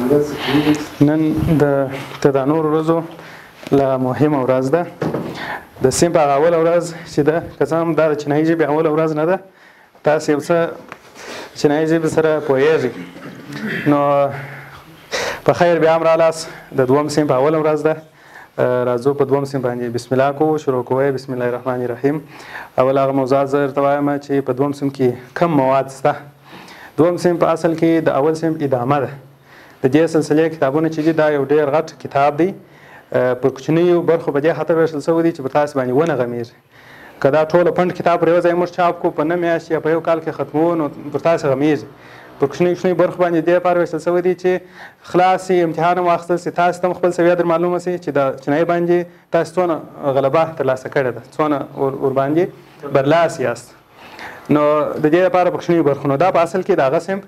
نن د تدانور ورځو لا مهمه ورځ ده. د صنف هغه اوله ورځ چې ده، که څه هم دا د چینایي ژبې اوله ورځ نه ده، تاسې یو څه چینایي ژبې سره پوهېږئ، نو په خیر بیا هم رالاست. د دوم صنف اوله ورځ ده، راځو په دوم صنف باندې بسم الله کوو، شروع کوی. بسم الله الرحمن الرحیم. اول هغه موضوعات زه درته وایم چې په دوم صنف کې کم مواد شته. دوم صنف په اصل کې د اول صنف ادامه ده. د دې سلسلې کتابونه چې دي، دا یو ډېر غټ کتاب دی، پر کوچنیو برخو په دې خاطر ویشل شوی دی چې پر تاسې باندې ونه غمیږي. که دا ټوله پنډ کتاب پر یو ځای موږ چاپ کړو، په نه میاشت یا په یو کال کې ختموو، نو پر تاسې غمیږي. پر کوچنیو کوچنیو برخو باندې دې لپاره ویشل شوی دی چې خلاص شي، امتحان هم واخیستل شي، تاسې ته هم خپل سویه در معلومه شي چې د چینایي باندې تاسې څونه غلبه ترلاسه کړې ده، څونه ورباندې برلاسي یاست. نو د دې لپاره په کوچنیو برخو. نو دا په اصل کې د هغه صنف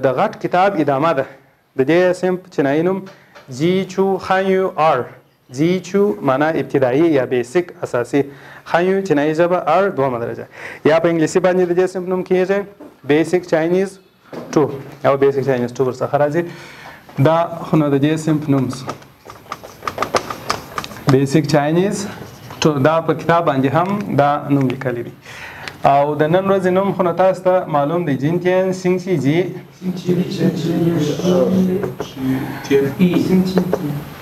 د غټ کتاب ادامه ده. د دې صنف چینایي نوم جی چو خانیو آر. جی چو معنا ابتدایي یا بیسیک اساسي، خانیو چینایي ژبه، آر دومه درجه، یا په انګلیسي باندې د دې صنف نوم کېږي بیسیک چاینیز 2 او بیسیک چاینیز 2 ورڅخه راځي. دا خو نو د دې صنف نوم بیسیک چاینیز 2، دا په کتاب باندې هم دا نوم لیکلی دی. او د نن ورځې نوم خو نو تاسو ته معلوم دی، جین تین سینګ چی جی.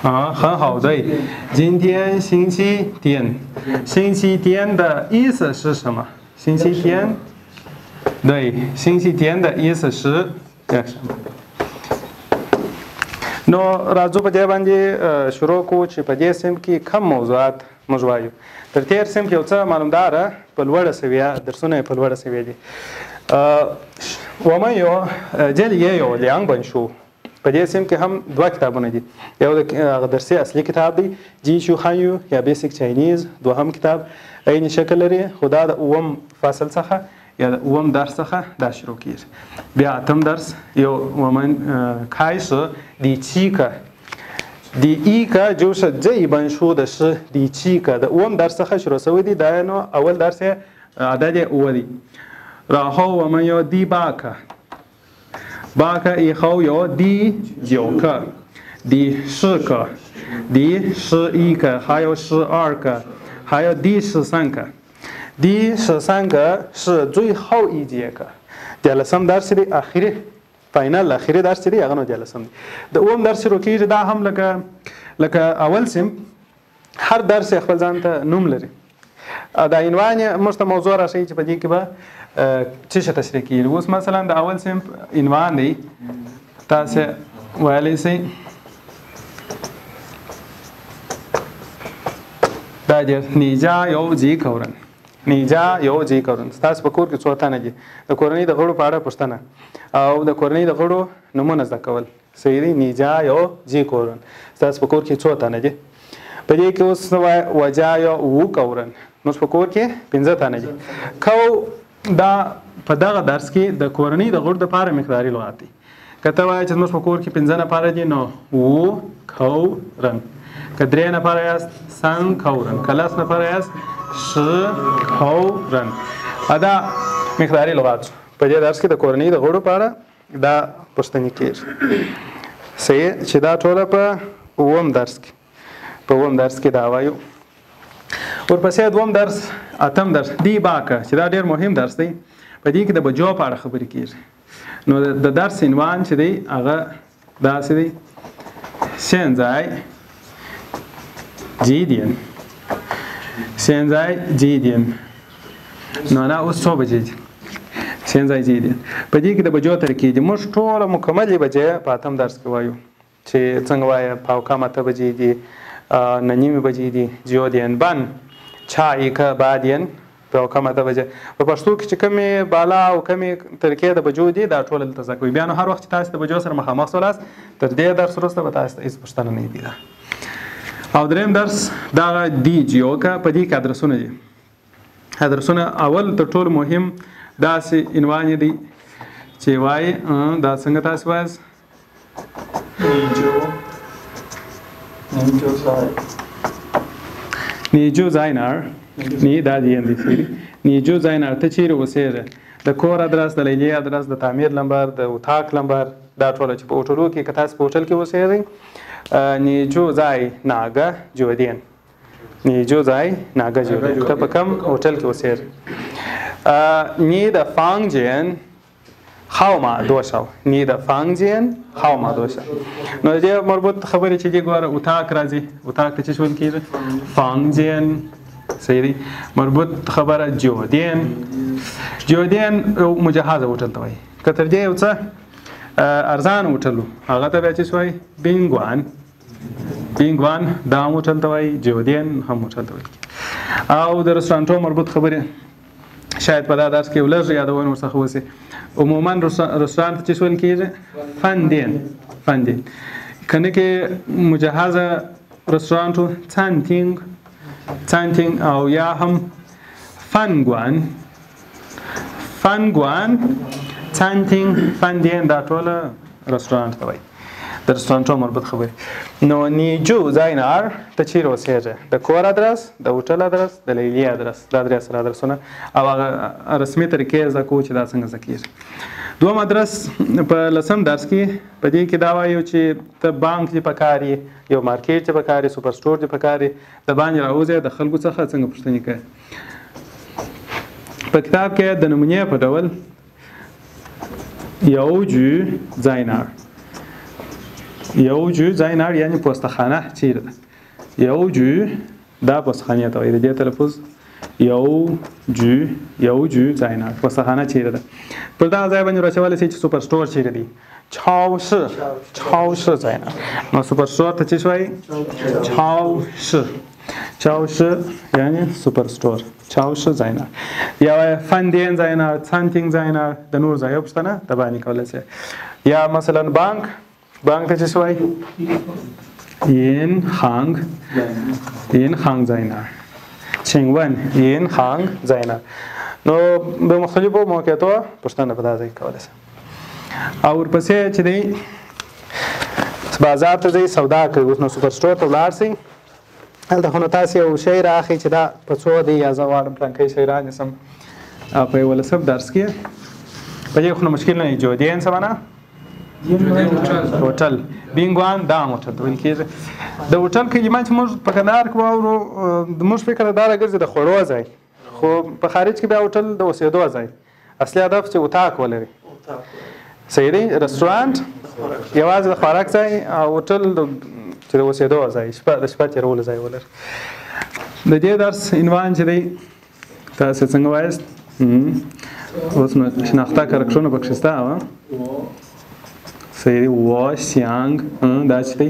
很好，对，今天星期天，星期天的意思是什么？星期天，对，星期天的意思是什么？نو راځو په دې باندې شروع کوو چې په دې صنف کې کم موضوعات موږ وایو. تر تېر صنف یو څه معلومداره په لوړه سویه درسونه یې په لوړه سویه دي.我们有这里也有两本书，په دې صنف کې هم دوه کتابونه دي. یو د هغه درسي اصلي کتاب دی، جی شو خانیو یا بیسیک چاینیز. دوهم کتاب عین شکل لري، خو دا د اووم فصل څخه یا د اووم درس څخه دا شروع کېږي. بیا اتم درس یو我们开始第七课，第一课就是这一本书的是第七课的اووم درس څخه شروع شوی دی. دا نو اول درس یې عدد یې اووه دی.然后我们有第八课，八课以后有第九课、第十课、第十一课，还有十二课，还有第十三课。第十三课是最后一节课，دیارلسم درس دی، اخري فاینل اخري درس دی، هغه نو دیارلسم دی. د اووم درس شروع کېږي. دا هم لکه اول صنف هر درس یې خپل ځان ته نوم لري. دا عنوان یې موږ ته موضوع راښيي چې په دې کې به څه شی تشریح کېږي. اوس مثلا د اول صنف عنوان دی، تاسې ویلی شئ دا دی 你家有几口人؟ 你家有几口人؟ ستاسو په کور کې څو تنه دي؟ د کورنۍ د غړو په اړه پوښتنه او د کورنۍ د غړو نومونه زده کول. صحیح دی، 你家有几口人؟ ستاسو په کور کې څو تنه دي؟ په دې کې اوس 我家有五口人، موږ په کور کې پنځه تنه دي. کو دا په دغه درس کې د کورنۍ د غړو دپاره مقداري لغات دی. که ته وایې چې زموږ په کور کې پنځه نفره دي، نو 五口人. که درې نفره یاست 三口人، که لس نفره یاست 十口人. دا مقداري لغات شو. په دې درس کې د کورنۍ د غړو په اړه دا پوښتنې کېږي. صحیح چې دا ټوله په اووم درس کې، په اووم درس کې دا وایو. ورپسې دوم درس اتم درس دی باکه چې دا ډېر مهم درس دی. په دې کې د بجو په اړه خبرې کېږي. نو د درس عنوان چې دی هغه داسې دی، 现在几点؟ 现在几点؟ نو دا اوس څو بجې دي؟ 现在几点؟ په دې کې د بجو طریقې دي. موږ ټوله مکملې بجې په اتم درس کې وایو چې څنګه وایه، پاو کم اته بجې دي، نه نیمې بجې دي، 九点半، 下一课八点، پاو کم اته بجې. په پښتو کې چې کومې بالا او کومې طریقې د بجو دي دا ټوله دلته زده کوي. بیا نو هر وخت چې تاسې د بجو سره مخامخ سولاست، تر دې درس وروسته به تاسې ته هېڅ پوښتنه نه وي پیدا. او دریم درس دغه دی جیوکه، په دې کې ادرسونه دي. ادرسونه اول تر ټولو مهم داسې عنوان یې دی چې وایي، دا څنګه تاسې وایاست؟ 你住在哪儿؟ 你دا دی اندی سری 你住在哪儿؟ ته چیرې اوسېږې؟ د کور ادرس، د لیلیې ادرس، د تعمیر لمبر، د اتاق لمبر، دا ټوله چې په هوټلو کې که تاسو په هوټل کې اوسېږئ، 你住在哪个酒店؟ 你住在哪个酒店؟ ته په کوم هوټل کې اوسېږې؟ 你的房间号码多少؟ 你的房间号码多少؟ نو د دې مربوط خبرې چې دي، ګوره اتاق راځي، اتاق ته څه ویل کېږي؟ 房间. صحیح دی. مربوط خبره 酒店. 酒店یو مجهزه هوټل ته وایي. که تر دې یو څه ارزان هوټل و، هغه ته بیا څه وایي؟ 宾馆. 宾馆دا هم هوټل ته وایي، 酒店هم هوټل ته ویل کېږي. او د رستورانټو مربوط خبرې شاید په دا درس کې یو لږ یادونه ورڅخه وشي. عموما رستورانت ته څه ویل کېږي؟ 饭店. 饭店. که نه کې مجهزه رستورانټ و، 餐厅. 餐厅او یا هم 饭馆. 饭馆، 餐厅، 饭店دا ټوله رستورانت ته وایي. د رستورانټو مربوط خبرې. نو 你住在哪儿؟ ته چیرې اوسېږې؟ د کور ادرس، د هوټل ادرس، د لیلیې ادرس، دا درې سره ادرسونه او هغه رسمي طریقې زده کوو چې دا څنګه زده کېږي. دوهم ادرس په لسم درس کې په دې کې دا وایو چې ته بانک دې پکار یې، یو مارکیټ دې پکار یې، سوپر سټور دې پکار یې، د باندې راوځې د خلکو څخه څنګه پوښتنې کوې. په کتاب کې د نمونې په ډول 邮局在哪儿؟ 邮局在哪儿یعنې پوستخانه چیرې ده؟ 邮局دا پوستخانې ته وایي، د دې تلفظ 邮局. 邮局在哪儿؟ پوستخانه چیرې ده؟ پر دغه ځای باندې راچولی شئ چې سوپر سټور چیرې دی؟ 超市. 超市在哪儿؟ نو سوپر سټور ته څه وایي؟ 超市. 超市یعنې سوپر سټور. 超市在哪儿؟ یا وایي 饭店在哪儿؟ 餐厅在哪儿؟ د نور ځایو پوښتنه د باندې کولی شئ. یا مثلا بانک، بانک ته څه وایي؟ 银行. 银行在哪儿؟ 请问银行在哪儿؟ نو د مختلفو موقعیتو پوښتنه په دا ځای کې کولی شئ. او ورپسې چې دی بازار ته ځئ سودا کوئ، اوس نو سوپر سټور ته ولاړ شئ، هلته خو نو تاسې یو شی راخئ چې دا په څو دی، یا زه غواړم پلانکی شی رانیسم. او په یولسم درس کې په دې خو نو مشکل نه دی. 酒店څه معنا؟ هوټل. 宾馆دا هم هوټل ته ویل کېږي. د هوټل کلمه چې موږ په کندهار کې واورو، موږ فکر دا راګرځي د خوړو ځای، خو په خارج کې بیا هوټل د اوسېدو ځای. اصلي هدف چې اتاق ولري. صحیح دی. رستورانت یوازې د خوراک ځای او هوټل چې د اوسېدو ځای، د شپه تېرولو ځای ولري. د دې درس عنوان چې دی تاسې څنګه وایاست؟ اوس نو شناخته کرکټرونه پکښې شته. صحیح دی. 我想دا چې دی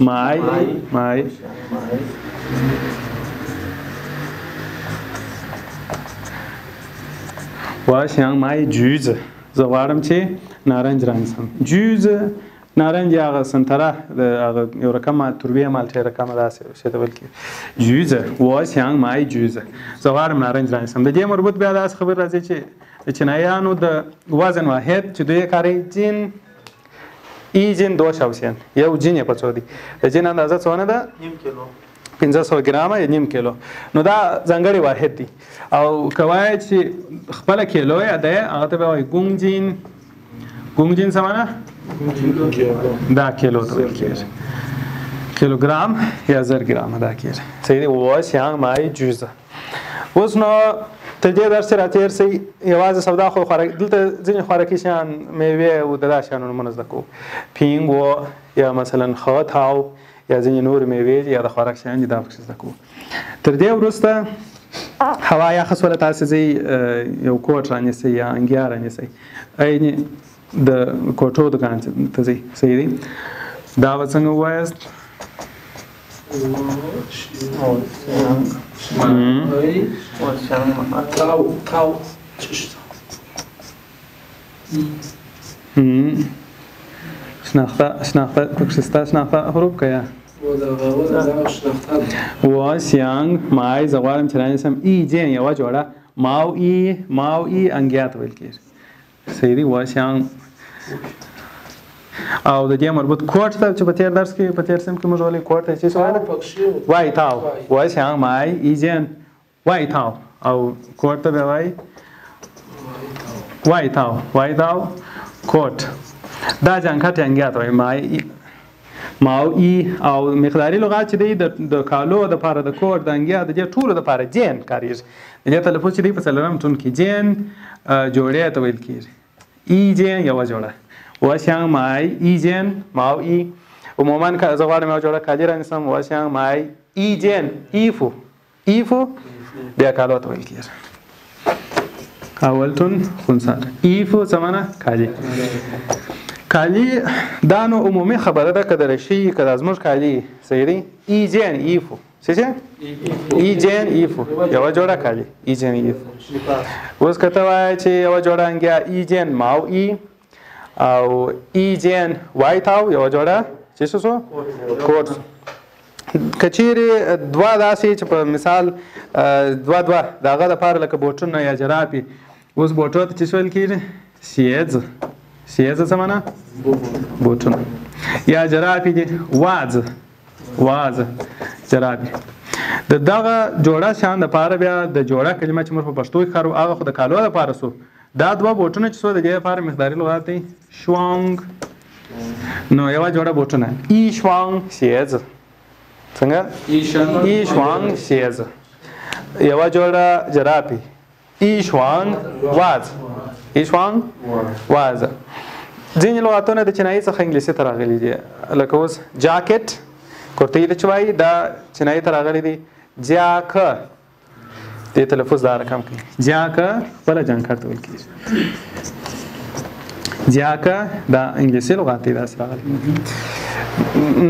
买买我想买橘子. زه غواړم چې نارنج رانیسم. 橘子نارنج هغه سنتره، هغه یو رقمه تروې مالټې رقمه داسې یو شی ته ویل کېږي. 橘子我想买橘子، زه غواړم نارنج رانیسم. د دې مربوط بیا داسې خبرې راځي چې د چینایانو د وزن واحد چې دوی یې کاروي 斤، 一斤多少钱؟ یو 斤یې په څو دی؟ د 斤 اندازه څونه ده؟ نیم کیلو. 500 ګرامه یا نیم کیلو. نو دا ځانګړی واحد دی. او که وایې چې خپله کیلو یې ده، هغه ته بیا وایي 公斤. 公斤څه معنا؟ دا کیلو ته ویل کېږي. کیلوګرام یا زر ګرامه دا کېږي. صحیح دی. 我想买橘子. اوس نو تر دې درس راتېر شئ، یوازې سودا خو خوراک، دلته ځینې خوراکي شیان، میوې او د دا شیانو نومونه زده کوو. 苹果یا مثلا 核桃یا ځینې نورې میوې دي یا د خوراک شیان دي، دا پکښې زده کوو. تر دې وروسته هوا یخه سوله، تاسې ځئ یو کوټ رانیسئ یا انګیا رانیسئ، عینې د کوټو دکان ته ځئ. صحیح دی. دا به څنګه ووایاست؟ 我想买掏 شناخته شناخته پکښې سته شناخته حروف که یا؟ 我想买زه غواړم چې رانیسم 一件یوه جوړه 毛衣毛衣انګیا ته ویل کېږي. صحیح دی. 我想 او د دې مربوط کوټ ته چې په تېر درس کې په تېر صنف کې موږ ویلي کوټ ته چې څه ویله؟ 外套. 我想买一件外套. او کوټ ته بیا وایي 外套外套کوټ، دا جانکټ انګیا ته وایي ماو ای. او مقداري لغات چې دی د کالو دپاره، د کوټ، د انګیا، د دې ټولو دپاره جین کارېږي. د دې تلفظ چې دی په څلورم ټون کې جین جوړې ته ویل کېږي. ای جین یوه جوړه، 我想买一件毛衣. عموما که زه غواړم یوه جوړه کالي رانیسم، 我想买一件衣服. 衣服 بیا کالو ته ویل کېږي. اول ټون خنثی ده. 衣服 څه معنی؟ کالي. کالي دا نو عمومي خبره ده، که د رشي که دا زموږ کالي، صحیح دی. 一件衣服 څه شی؟ 一件衣服 یوه جوړه کالي، 一件衣服. اوس که ته وایې چې یوه جوړه انګیا 一件毛衣 او 一件外套 یوه جوړه چې څه شو؟ کوټ. که چیرې دوه داسې چې په مثال دوه دوه د هغه دپاره لکه بوټونه یا جرابې، اوس بوټو ته چې څه ویل کېږي؟ 鞋子. 鞋子 څه معنا؟ بوټونه. یا جرابې دي، 袜子 袜子 جرابې. د دغه جوړه شیان دپاره بیا د جوړه کلمه چې موږ په پښتو کې کاروو هغه خو د کالو دپاره سو. دا دوه بوټونه چې سو د دې لپاره مقداري لغات دی 双. نو یوه جوړه بوټونه 一双鞋子. څنګه؟ 一双鞋子. یوه جوړه جرابې 一双袜子 一双袜子. ځینې لغاتونه د چینایي څخه انګلیسي ته راغلي دي، لکه اوس جاکټ کورتۍ ته چې وایي دا چینایي ته راغلي دي. 夹克 دې تلفظ دا رقم کوي. 夹克 خپله جانکټ ته ویل کېږي. 夹克 دا انګلیسي لغات دی، داسې راغلی.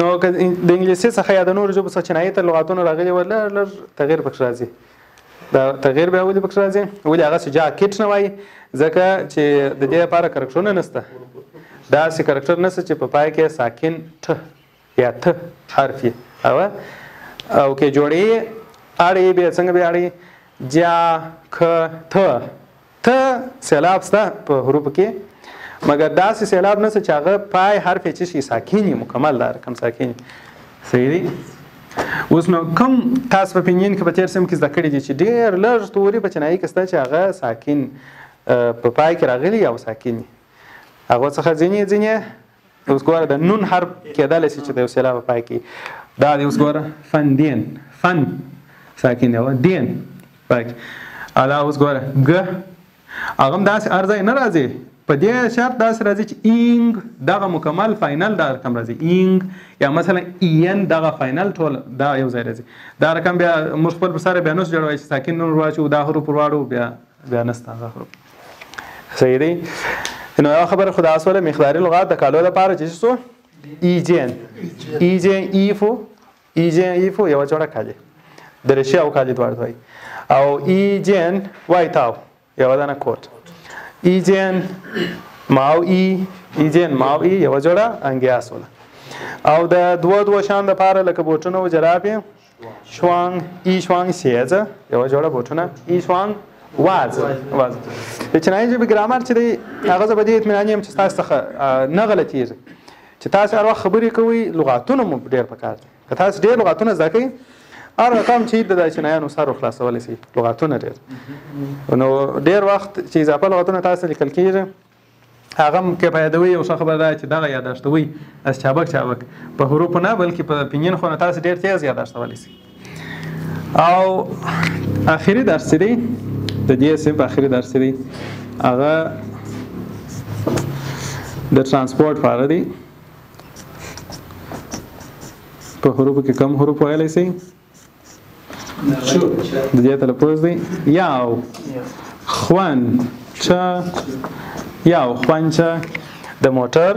نو که د انګلیسي څخه یا د نورو ژبو څخه چینایي ته لغاتونه راغلي وه، لږ لږ تغیر پکښې راځي. دا تغیر بیا ولې پکښې راځي؟ ولې هغسې جاکټ نه وایي؟ ځکه چې د دې لپاره کرکټرونه نشته، داسې کرکټر نشته چې په پای کې ساکن ټ یا ت حرف یې او که جوړې اړې بیا څنګه بیا اړې؟ 加 ک ت ت سیلاب شته په حروفو کې، مګر داسې سیلاب نشته چې هغه پای حرف یې چې شي ساکن یې، مکمل دا رقم ساکن یې. صحیح دی. اوس نو کوم تاسو په پنین کې په تېر سم کې زده کړي دي چې ډېر لږ توري په چینایي کې شته چې هغه ساکن په پای کې راغلي او ساکن یې. هغو څخه ځینې ځینې اوس ګوره د نون حرف کېدلی شي چې د یو سیلاب په پای کې دا دی. اوس ګوره فن دین، فن ساکن دی، دین پای کې. دا اوس ګوره ګ، هغه هم داسې هر ځای نه راځي، په دې شرط داسې راځي چې اینګ دغه مکمل final دا رقم راځي، اینګ یا مثلا این دغه final ټول دا یو ځای راځي. دا رقم بیا موږ خپل په سره بیا نشو جوړولی چې ساکن نون واچو دا حروف ورواړو، بیا بیا نشته هغه حروف. صحیح دی. نو یوه خبره خو دا سوله مقداري لغات د کالو لپاره چې څه سو؟ 一件 一件衣服 一件衣服 یوه جوړه کالي، دریشي او کالي دواړه وایي. او 一件外套 یوه دانه کوټ، 一件毛衣 一件毛衣 یوه جوړه انګیا سوله. او د دوه دوه شیانو دپاره لکه بوټونه او جرابې 双 一双鞋子 یوه جوړه بوټونه، 一双袜子 袜子. د چینایي ژبې ګرامر چې دی هغه زه په دې اطمینان یم چې ستاسو څخه نه غلطېږي، چې تاسو هر وخت خبرې کوئ لغاتونه مو ډېر پکار دي. که تاسو ډېر لغاتونه زده کوئ هر رقم چې د چینایانو سر خلاصولی شئ، لغاتونه ډېر. نو ډېر وخت چې اضافه لغاتونه تاسو لیکل کېږي هغه هم که پیادوي یو ښه خبره ده چې دغه یاداشتوئ داسې چابک چابک په حروفو نه بلکې په پنین خو نه تاسو ډېر تېز یاداشتولی شئ. او اخري درس چې دی د دې صنف اخري درس چې دی هغه د ترانسپورت په اړه دی. په حروفو کې کم حروف ویلی شئ؟ د دې تلفظ دی یاو خوان چه یاو خوان چه. د موټر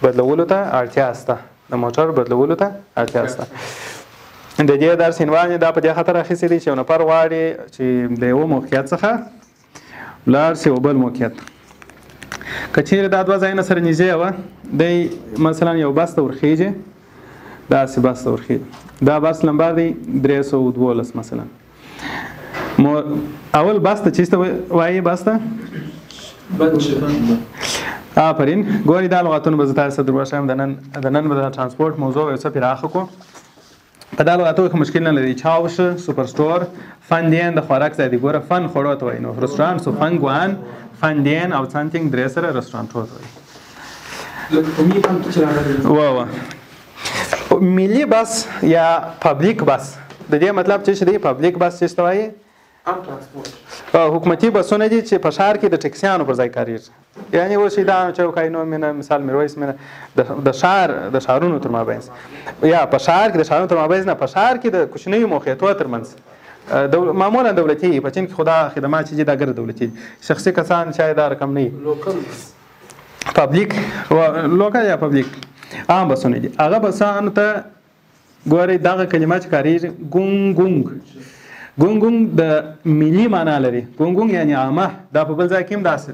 بدلولو ته اړتیا شته، د موټر بدلولو ته اړتیا شته. د دې درس عنوان دا په دې خاطر اخیستی دی چې یو نفر غواړي چې د یوه موقعیت څخه لاړ شي یو بل موقعیت. که چیرې دا دوه ځایونه سره نږدې وه، دی مثلا یو بس ته ورخېږي، داسې بس ته ورخېږي، دا بس لمبر دی 312 مثلا. اول بس ته چیرته وایي؟ بس ته آفرین. ګورئ دا لغاتونه به زه تاسو ته در وښایم. د نن به د ترانسپورت موضوع یو څه پراخه کړو. په دا لغاتو کې مشکل نه لري. 超市 super store، 饭店 د خوراک ځای دی. ګوره 饭 خوړو ته وایي، نو رستورانت سو 饭馆 فندین او څانتینګ درې سره رستورانټو ته وایي. وا ملي بس یا public بس، د دې مطلب چې دی public بس چې څه وایي؟ عام ترانسپورت. حکومتي بسونه دي چې په ښار کې د ټکسیانو پر ځای کارېږي. یعنی اوس چې دا چوکای نو مینه مثال میرویس مینه د ښار د ښارونو تر مابین، یا په ښار کې د ښارونو تر مابین نه، په ښار کې د کوچنیو موقعیتو ترمنځ معمولا دولتي. په چین کې خو دا خدمات چې دي دا ګرد دولتي دي، شخصي کسان شاید دا رقم نه وي. public local یا public عام بسونه دي. هغه بسانو ته ګورئ دغه کلمه چې کارېږي 公共. 公共 د ملي معنا لري. 公共 یعنی عامه، دا په بل ځای کې هم داسې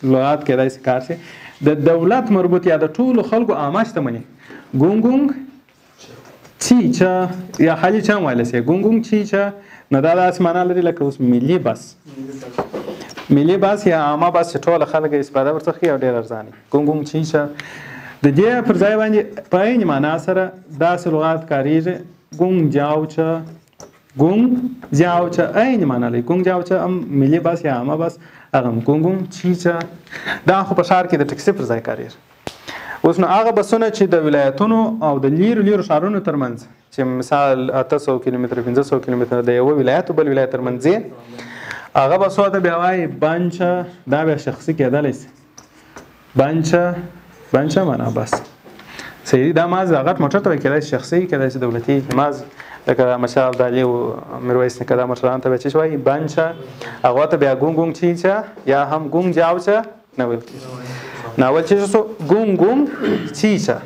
لغات کېدای شي کار شي. د دولت مربوط یا د ټولو خلکو عامه شتمني 公共汽车 یا خالي چا هم ویلی شي 公共汽车. نو دا داسې معنا لري لکه اوس ملي بس، ملي بس یا عامه بس چې ټوله خلک استفاده ورڅخه کوي او ډېر ارزانه وي. 公共汽车 د دې پر ځای باندې په عین معنا سره داسې لغات کارېږي 公交车. 公交车 عین معنا لري. 公交车 هم ملي بس یا عامه بس، هغه هم 公共汽车. دا خو په ښار کې د ټکسي پر ځای کارېږي. اوس نو هغه بسونه چې د ولایتونو او د لیرو لیرو ښارونو ترمنځ، چې مثال 800 کیلومتره 500 کیلومتره د یوه ولایت او بل ولایت ترمنځ ځي، هغه بسو ته بیا وایي 班车. دا بیا شخصي کېدلی شي. 班车 班车 معنا بس. صحیح، دا ماز غټ موټر ته وایي، کېدای شي شخصي کېدای شي دولتي. ماز لکه مشال عبدالي او میرویس نیکه دا موټران ته بیا څه وایي؟ 班车. هغو ته بیا 公共汽车 یا هم 公交车 نه ویل کېږي. نو اول چې شو 公共汽车.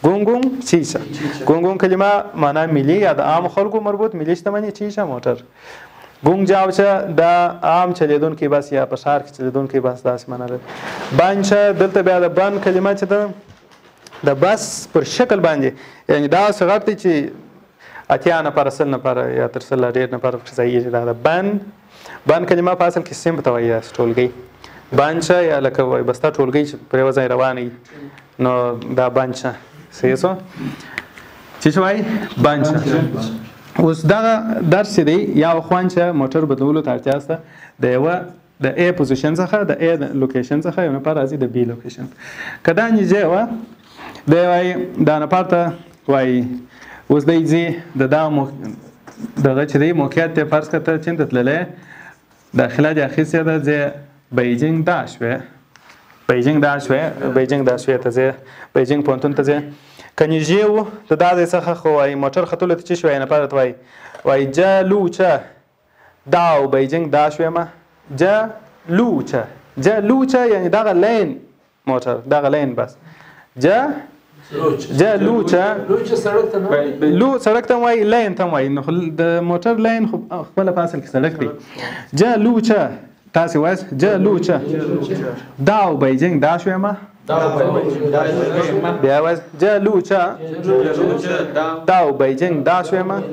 公共汽车. 公共 کلمه معنا ملي یا د عام خلکو مربوط ملي شتمني، 汽车 موټر. 公交车 دا عام چلېدونکی بس یا په ښار کې چلېدونکی بس، داسې معنا لري. 班车 دلته بیا د 班 کلمه چې ده د بس پر شکل باندې، یعنی داسې غټ دی چې 80 نفره 100 نفره یا تر 100 لا ډېر نفره پکې ځایېږي. دا د 班 班 کلمه په اصل کې صنف ته وایي، داسې ټولګی 班车 یا لکه وایي بسته ټولګی چې پر یوه ځای روانه وي، نو دا 班车. صحیح شو؟ چې څه وایي؟ 班车. اوس دغه درس چې دی یا 换车 موټر بدلولو ته اړتیا شته، د یوه د A position څخه د A location څخه یو نفر راځي د B location. که دا نږدې وه دی وایي دا نفر ته وایي اوس دی ځي د دا دغه چې دی موقعیت دی، فرض کړه ته چین ته تللی، داخله دې اخیستې ده، ځې بیجینګ 大学، بیجینګ 大学، بیجینګ 大学 ته ځې، بیجینګ پوهنتون ته ځې. که نږدې و د دا ځای څخه خو وایي موټر ختلو ته چې شي وایي نفر ته وایي وایي 这路车到北京大学吗؟ 这路车 这路车 یعنی دغه lane موټر، دغه lane بس. 这 这路车 路 سړک ته وایي، lane ته وایي. نو د موټر lane خو خپله په اصل کې سړک دی. 这路车 تاسې وایاست 这路车到北京大学吗؟ بیا وایاست 这路车到北京大学吗؟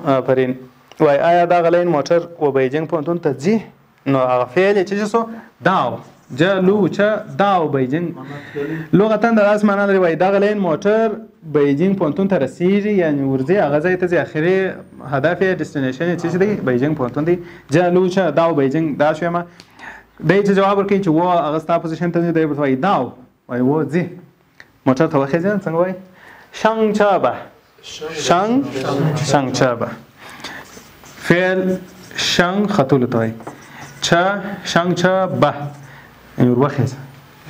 آفرین. وایي آیا دغه lane موټر و بیجینګ پوهنتون ته ځي؟ نو هغه فعل یې چې شو 到 这路车到北京. لغتاً دا داسې معنا لري، وایي دغه lane موټر بیجینګ پوهنتون ته رسېږي، یعنې ورځي هغه ځای ته ځي، اخري هدف یې destination یې څه دی؟ بیجینګ پوهنتون دی. 这路车到北京大学吗؟ دی چې جواب ورکوي چې و هغه ستا position ته ځي، دی ورته وایي 到، وایي و ځي موټر ته وخېژې. څنګه وایي؟ 上车吧. 上 上车吧. فعل 上 ختلو ته وایي، 车 上车吧 یعنی ور وخېژه.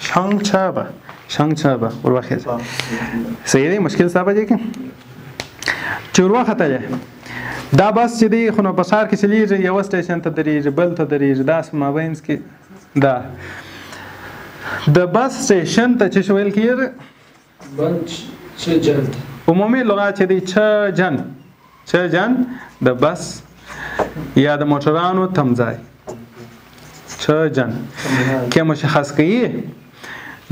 上车吧 上车吧 ور وخېژه. صحیح دی؟ مشکل ستا په دې کې چې ور وختلې دا بس چې دی خو نو په ښار کې چلېږي، یوه station ته درېږي بل ته درېږي، داسې مابینځ کې دا د بس station ته چې ویل کېږي؟ 车站. عمومي لغات چې دی 车站، 车站 د بس یا د موټرانو تمځای، 车站 کې مشخص کوي.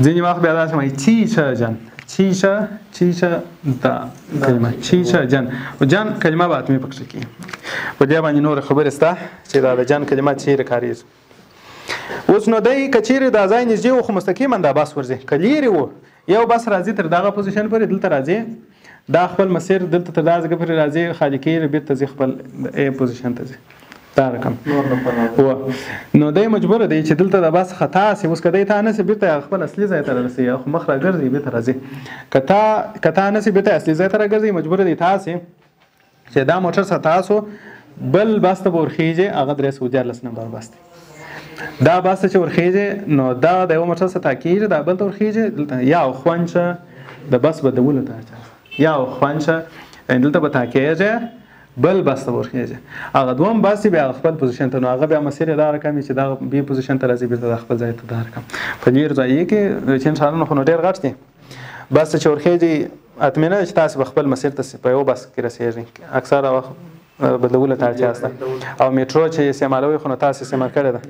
ځینې وخت بیا داسې وایي 汽车站، 汽车 汽车 دا کلمه 汽车站. 站 کلمه به حتمي پکښې کېږي. په دې باندې نورې خبرې شته چې دا د 站 کلمه چیرې کارېږي. اوس نو دی که چیرې دا ځای نږدې و خو مستقیما دا بس ورځي، که لیرې و یو بس راځي تر دغه position پورې، دلته راځي، دا خپل مسیر دلته تر دا ځای پورې راځي، خالي کېږي، بېرته ځي خپل A position ته ځي. دا رقم و. نو دی مجبور دی چې دلته د بس خطا سي. اوس که دی تا نه سي بیرته خپل اصلي ځای ته رسي، خو مخ راګرځي بیرته راځي. که تا نه سي بیرته اصلي ځای ته راګرځي، مجبور دی تاسې چې دا موټر څخه تاسو بل بس ته به ورخېږي، هغه 313 نمبر بس دی. دا بس ته چې ورخېږي نو دا د یوه موټر څخه تا کېږي، دا بل ته ورخېږي. دلته یو خونچه د بس بدلولو ته اړتیا ده، یو خونچه دلته به تا کېږي، بل بس ته ورخېږي. هغه دوم بس بیا خپل position ته، نو هغه بیا مسیر یې دا رقم وي چې دا بی position ته راځي، بېرته دا خپل ځای ته دا رقم. په لرې ځای کې د چین ښارونه خو نو ډېر غټ دي، بس ته چې ورخېږي حتمي نه ده چې تاسې به خپل مسیر ته په یو بس کې رسېږئ، اکثره وخت بدلولو ته اړتیا شته. او میټرو چې استعمالوئ خو نو تاسې استعمال کړې ده،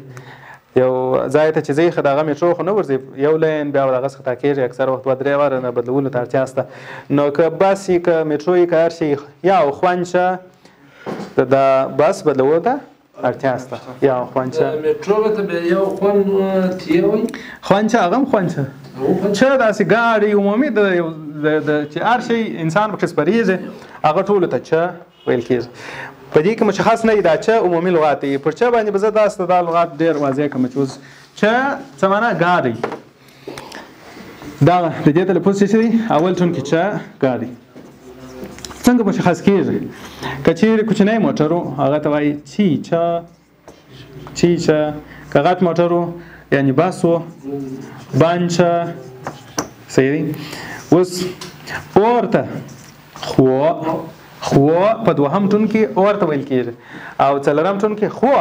یو ځای ته چې ځئ خو د هغه میټرو خو نه ورځي، یو lane بیا هغه څخه تا کېږي، اکثره وخت 2-3 واره نه بدلولو ته اړتیا شته. نو که بس یې که میټرو یې که هر شي یا خوانچه د بس بدلولو ته اړتیا شته. یا خوانچه میټرو ته بیا یو خوان تیه وایي، خوانچه هغه هم خوانچه چه داسې ګاډي عمومي د چې هر شی انسان پکې سپرېږي هغه ټولو ته چه ویل کېږي. په دې کې مشخص نه دی دا چه عمومي لغات دی. پر چه باندې به زه تاسو ته دا لغات ډېر واضح کړم چې اوس چه څه معنا ګاډی، دا د دې تلفظ څه دی؟ اول ټون کې چه ګاډی څنګه مشخص کېږي؟ که چیرې کوچنی موټر و هغه ته وایي چی چه، چی چه. که غټ موټر و یعنی بس و، بانچه. صحیح دی. اوس اور ته خو، خو په دوهم ټون کې اور ته ویل کېږي، او څلورم ټون کې خو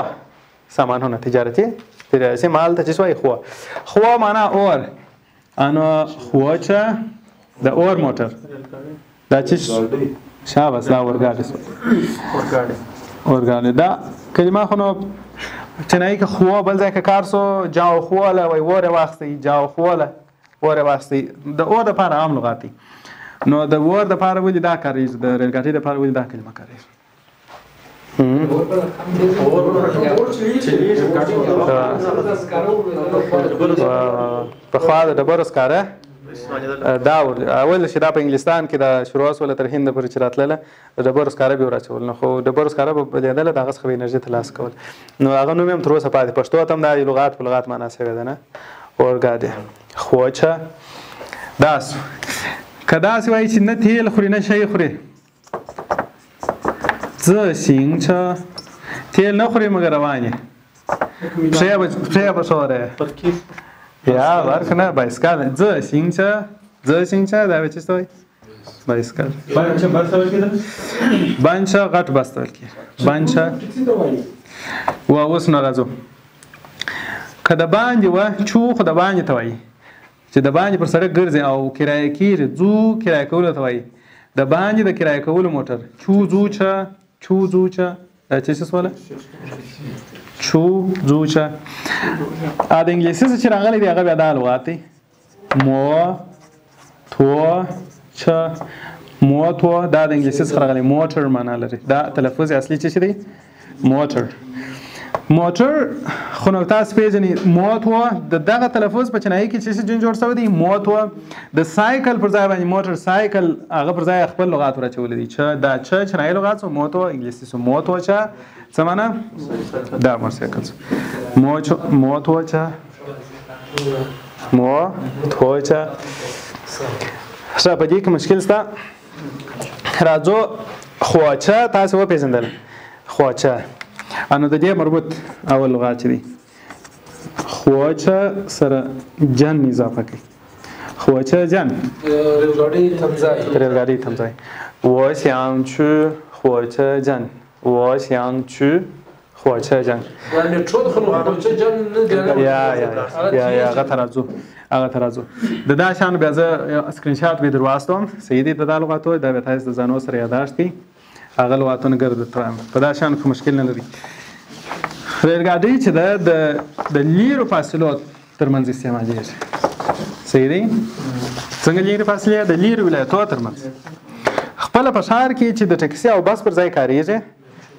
سامانونه تجارتي تجارتي مال ته چې وایي خو. خو معنا اور، انو خوچه د اور موټر دا چې شاباس دا اورګاډی سو، اورګاډی. دا کلمه خو نو چینایي که خو بل ځای که کار سو جاو خوله وایي، اور یې واخیستی، جاو خوله اور یې واخیستی. د اور دپاره عام لغات دی. نو د اور دپاره ولې دا کارېږي؟ د ریل ګاډي دپاره ولې دا کلمه کارېږي؟ پخوا د ډبرو سکاره دا اول چې دا په انګلستان کې دا شروع سوله تر هند پورې چې راتلله د ډبرو سکاره به یې وراچول، نو خو ډبرو سکاره به بلېدله، د هغه څخه به انرژي ترلاسه کول. نو هغه نوم یې هم تر اوسه پاتې، پښتو ته هم دا لغات په لغات معنا شوې ده نه، اورګاډی. خوچه داس که داسې وایي چې نه تیل خوري نه شی خوري، 自行车تیل نه خوري مګر روان یې، پښې به ښورې یا برق نه بایسکل. 自行车 自行车دا به څه وایي؟ بایسکل. بانچه بس ته ویل کېده؟ بانچه غټ بس ته ویل کېږي، بانچه. و اوس نو راځو که د باندې وه چو خو د باندې ته وایي چې د باندې پر سړک ګرځي او کرایه کېږي، ځو کرایه کولو ته وایي. د باندې د کرایه کولو موټر چو ځو چه، چو ځو چه. دا څه شي سوله؟ چو ځو چه. د انګلیسي څخه چې راغلی دی هغه بیا دا لغات دی، مو تو چه، مو تو. دا د انګلیسي څخه راغلی، موټر معنا لري. دا تلفظ اصلي څه شي دی؟ موټر. موټر خو نو تاسو پېژنئ، موتو د دغه تلفظ په چینایي کې چې څه جون جوړ شوی دی، موتو د سایکل پر ځای باندې موټر سایکل هغه پر ځای خپل لغات وراچولی دی. چې دا چه چینایي لغات سو، موتو انګلیسي سو. موتو چه څه معنا؟ دا موټر سایکل سو. موتو چه، موتو چه. ښه په دې کې مشکل شته. راځو خوچه تاسو وپېژندل. خوچه انو د دې مربوط اول لغات چې دی خوچه سره جن اضافه کوي. خوچه جن ریل تمځای، ریل ګاډي تمځای. 我想去火车站，我想去火车站。 میټرو خو نو خوچه جن نه دی. یا یا یا یا هغه ته راځو، هغه ته راځو. د دا شان بیا زه screenshot به در واستوم. صحیح دی. د دا لغاتو دا به تاسو د ځانو سره یاداشت کړئ. هغه لغاتونه ګرد درته وایم، په دا شان خو مشکل نه لري. ریل ګاډی چې ده د لیرو فاصلو ترمنځ استعمالېږي. صحیح دی. څنګه لیرې فاصلې؟ د لیرو ولایتو ترمنځ. خپله په ښار کې چې د ټکسي او بس پر ځای کارېږي،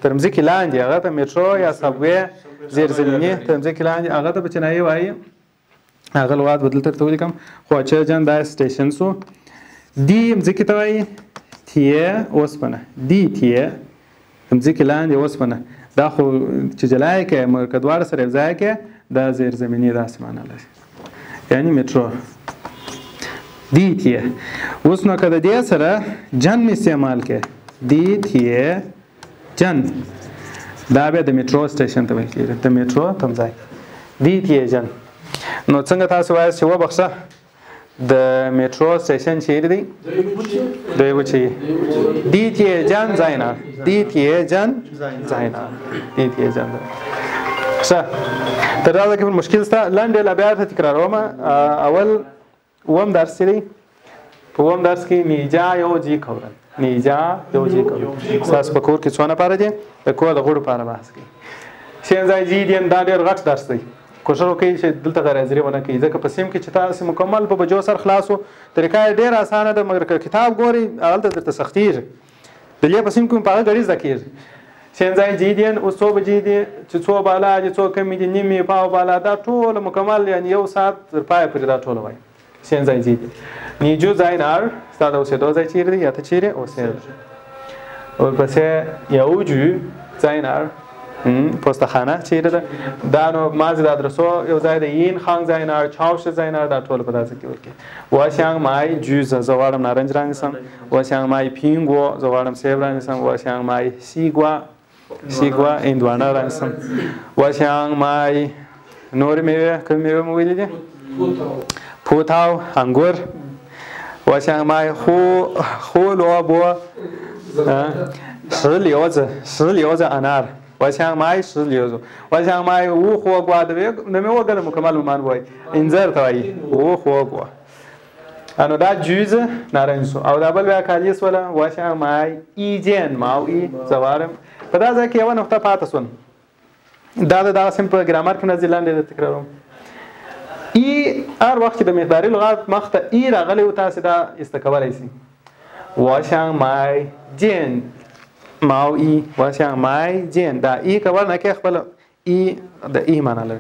تر مځکې لاندې هغه ته میټرو یا subway زیرزمیني، تر مځکې لاندې هغه ته په چینایي وایي. هغه لغات به دلته درته ولیکم. خو جان دا station سو. دي مځکې ته وایي تیه اوسپنه، دي تیه مځکې لاندې اوسپنه. دا خو چې جلا یې کړې، مګر که دواړه سره یو ځای کړې دا زیرزمیني داسې معنا لري، یعنی میټرو. 地铁 اوس نو که د دې سره 站 استعمال کړې، 地铁站 دا بیا د میټرو سټیشن ته ویل کېږي، د میټرو تمځای 地铁站. نو څنګه تاسو وایاست چې وبخښه د میټرو سټیشن چیرې دی؟ دوی وچی 地铁站在哪？地铁站在哪？地铁站在。ښه، تر دا ځایه کې مشکل شته. لنډ یې لا بیا درته تکراروم. اول اووم درس چې دی، په اووم درس کې 你家有几口人؟ 你家有几口人؟ ستاسو په کور کې څو نفره دي؟ د کور د غړو په اړه بحث کوي. 现在几点 دا ډېر غټ درس دی، کوښښ وکړئ چې دلته غیر حاضري ونه کوئ، ځکه په سیم کې چې تاسو مکمل په بجو سر خلاص وو، طریقه یې ډېره اسانه ده، مګر که کتاب ګورئ هلته درته سختېږي. د لې په سیم کې په هغه ګړي زده کېږي. 现在几点 اوس څو بجې دي، چې څو بالا دي، څو کمې دي، نیمې پاو بالا، دا ټول مکمل یعنی یو ساعت تر پایه پورې دا ټول وایي. 现在几点 你住在哪儿؟ ستا د اوسېدو ځای چیرې دی یا ته چیرې اوسېږې؟ ورپسې 邮局在哪儿؟ پوستخانه چیرې ده؟ دا نو مازې د ادرسو یو ځای دی. 银行在哪儿؟ 超市在哪儿؟ دا ټول په داسې کې ورکوي. 我想买橘子，زه غواړم نارنج رانیسم. 我想买苹果，زه غواړم سیب رانیسم. 我想买西瓜，西瓜هندوانه رانیسم. 我想买 نورې میوې، کومې میوې مو ویلې دي؟ 葡萄 انګور. 我想买胡萝卜，石榴子，石榴子 انار. 我想买石榴子，我想买无火瓜د مېوو ګله مکمل مان وایي، انځر ته وایي无火瓜. نو دا 橘子 نارنج سو. او دا بل بیا کالي سوله. 我想买一件毛衣، زه غواړم. په دا ځای کې یوه نقطه پاته سول، دا د دغه سیم په ګرامر کې راځي، لاندې درته تکراروم. ای هر وخت چې د مقداري لغات مخته ای راغلی و، تاسې دا ایسته کولی شئ. 我想买件毛衣، 我想买件 دا ای که ورنه کړې خپله ای د ای معنا لري.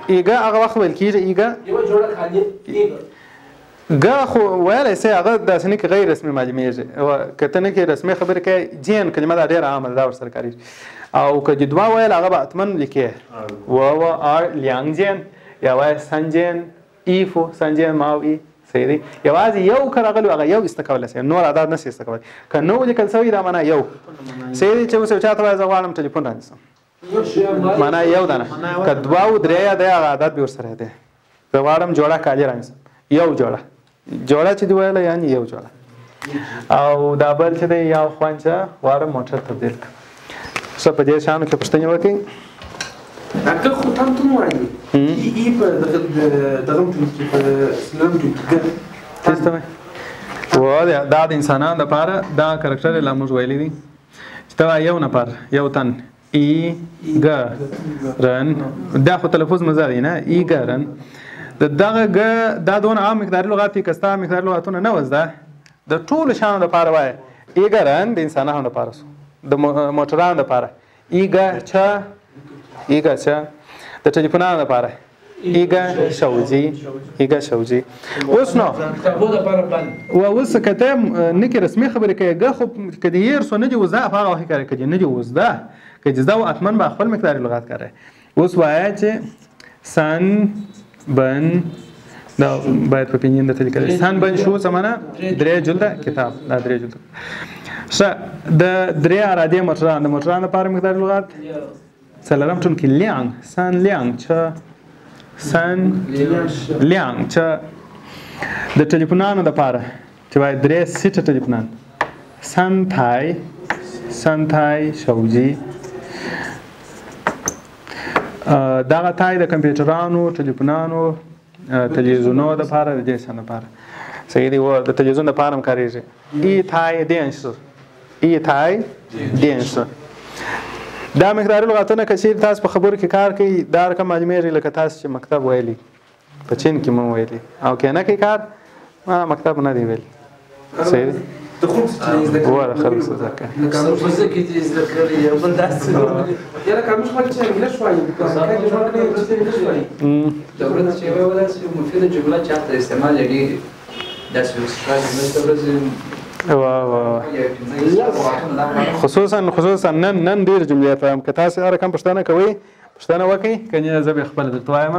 ایګه هغه وخت ویل کېږي ایګه. ګه خو ویلی سي، هغه داسې نه کې غیر رسمي معلومېږي. که ته نه کې رسمي خبرې کوې، 件 کلمه دا ډېره عامه ده، دا ورسره کارېږي. او که دې دوه ویل هغه به حتما لیکې و 二两件 یا وایې 三件衣服، 三件毛衣. صحیح دی. یوازې یو که راغلی هغه یو ایسته کولی شي، نور اعداد نه شي ایسته کولی. که نه و لیکل سوی دا معنا یو. صحیح دی. چې اوس یو چا ته وایې زه غواړم ټلیفون رانیسم، معنا یو ده نه. که دوه او درې یا دی هغه عدد به ورسره دی. زه غواړم جوړه کالي رانیسم، یو جوړه، جوړه چې دې ویله یعنی یو جوړه. او دا بل چې دی یو خوانچه غواړم موټر تبدیل کړم. څه په دې شیانو کې پوښتنې وکړئ؟ ډاکټر خو تم ته وایي ای په دغه دغه کې په سلام کې څه وایي؟ و دا د انسانانو دپاره دا کرکټر یې لا موږ ویلي دي چې ته وایې یو نفر یو تن ای ګ رن، دا خو تلفظ مزه دی نه، ای ګ رن. د دغه ګ دا دونه عام مقداري لغات دي، که ستا مقداري لغاتونه نه وه زده د ټولو شیانو دپاره وایه. ای ګ رن د انسانانو دپاره سو، د موټرانو دپاره ای ګ چه، ای ګ چه، د ټلیفونانو دپاره ای ګ شوجي، ای ګ شوجي. اوس نو اوس که ته نه کې رسمي خبرې کوې، ګه خو که دې هېر سو نه دې وزده، په هغه وخت کې کارې، که دې نه دې وزده، که دې زده وو حتما به خپل مقداري لغات کاروې. اوس وایه چې سن بن، دا باید په پینین درته لیکلی، سن بن شو څه معنا؟ درې جلده کتاب، دا درې جلده. ښه، د درې ارادې موټران، د موټران دپاره مقداري لغات څلورم ټون کې لیانګ، سن لیانګ چه، سن لیانګ چه. د ټلیفونانو دپاره چې وایي درې سیټه ټلیفونان، سن تای، سن تای شوجي. دغه تای د کمپیوټرانو، ټلیفونانو، تلویزیونو دپاره، د دې شیانو دپاره. صحیح دی. و د تلویزیون دپاره هم کارېږي. ای تای 电视، ای تای 电视. دا مقداري لغاتونه که چیرې تاسو په خبرو کې کار کوئ، دا رقم معلومېږي لکه تاسو چې مکتب ویلي، په چین کې مو ویلي، او که نه کوي کار، ما مکتب نه دی ویلي. صحیح دی. د خلکو څخه چې زده کړي، و د خلکو څخه زده کړي. لکه موږ کې چې زده کړي، یو بل داسې یا لکه موږ خپل چې انګلیش وایو، که ژوند کړي چې انګلیش وایي. د ورځې چې یوه داسې مفیده جمله چې هلته استعمال یې ډېر داسې اوس ښایي د ورځې واه واه، خصوصا نن ډېر جملې فهم. که تاسې هره کوم پوښتنه کوئ، پوښتنه وکړئ، که نه زه به خپله درته وایم.